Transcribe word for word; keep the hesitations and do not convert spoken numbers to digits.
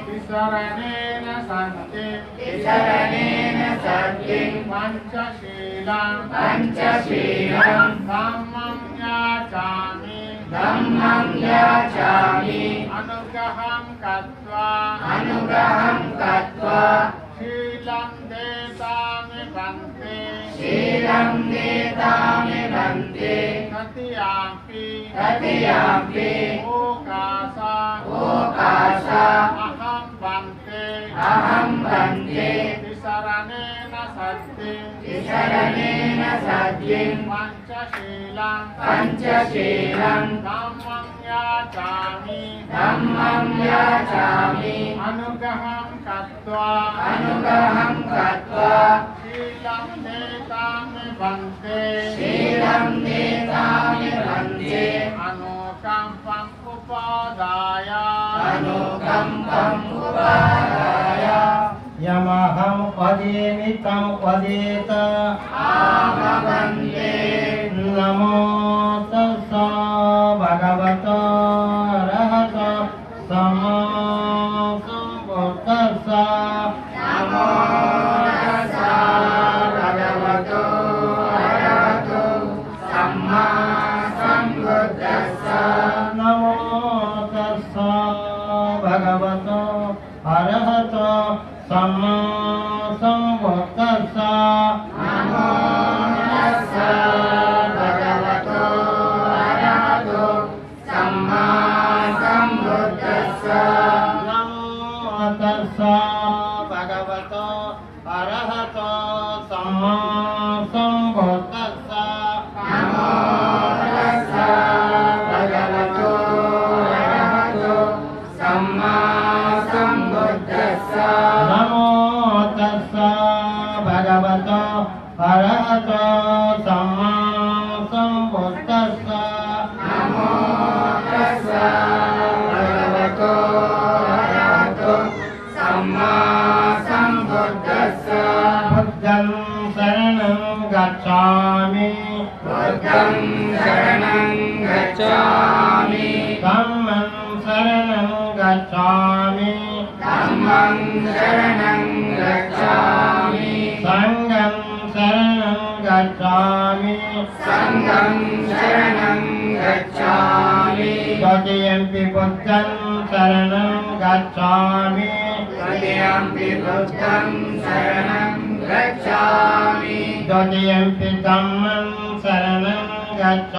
tisaraṇena saddhiṃ, tisaraṇena saddhiṃ, pañca sīlaṃ, pañca sīlaṃ, dhammaṃ yācāmi, dhammaṃ yācāmi, anuggaham katvā, anuggaham katvā, sīlaṃ detha me bhante, sīlaṃ detha me bhante, tatiyampi, tatiyampi, okāsa, okāsa, ahaṃ bhante, ahaṃ bhante, tisaraṇena saddhiṃ, tisaraṇena saddhiṃ, pañca sīlaṃ, pañca sīlaṃ, dhammaṃ yācāmi, dhammaṃ yācāmi, anuggaham katvā, anuggaham katvā, sīlaṃ detha me bhante, sīlaṃ detha me bhante, anukampaṃ upādāya, anukampaṃ upādāya, yamahaṃ vademi taṃ vadetha. Āma bhante. Namo tassa bhagavato arahato sammāsambuddhassa. Namo tassa bhagavato arahato sammāsambuddhassa. Namo tassa bhagavato arahato sammāsambuddhassa. Namo tassa bhagavato arahato sammāsambuddhassa. Namo tassa bhagavato arahato sammāsambuddhassa. Namo tassa bhagavato arahato sammāsambuddhassa. Namo tassa bhagavato arahato sammāsambuddhassa. Namo tassa bhagavato arahato sammāsambuddhassa. Buddhaṃ saraṇaṃ gacchāmi. Buddhaṃ saraṇaṃ gacchāmi. Dhammaṃ saraṇaṃ gacchāmi. Dhammaṃ saraṇaṃ gacchāmi. Saṅghaṃ saraṇaṃ gacchāmi. Saṅghaṃ saraṇaṃ gacchāmi. Dutiyampi buddhaṃ saraṇaṃ gacchāmi. Dutiyampi buddhaṃ saraṇaṃ gacchāmi. Dutiyampi dhammaṃ saraṇaṃ gacchāmi.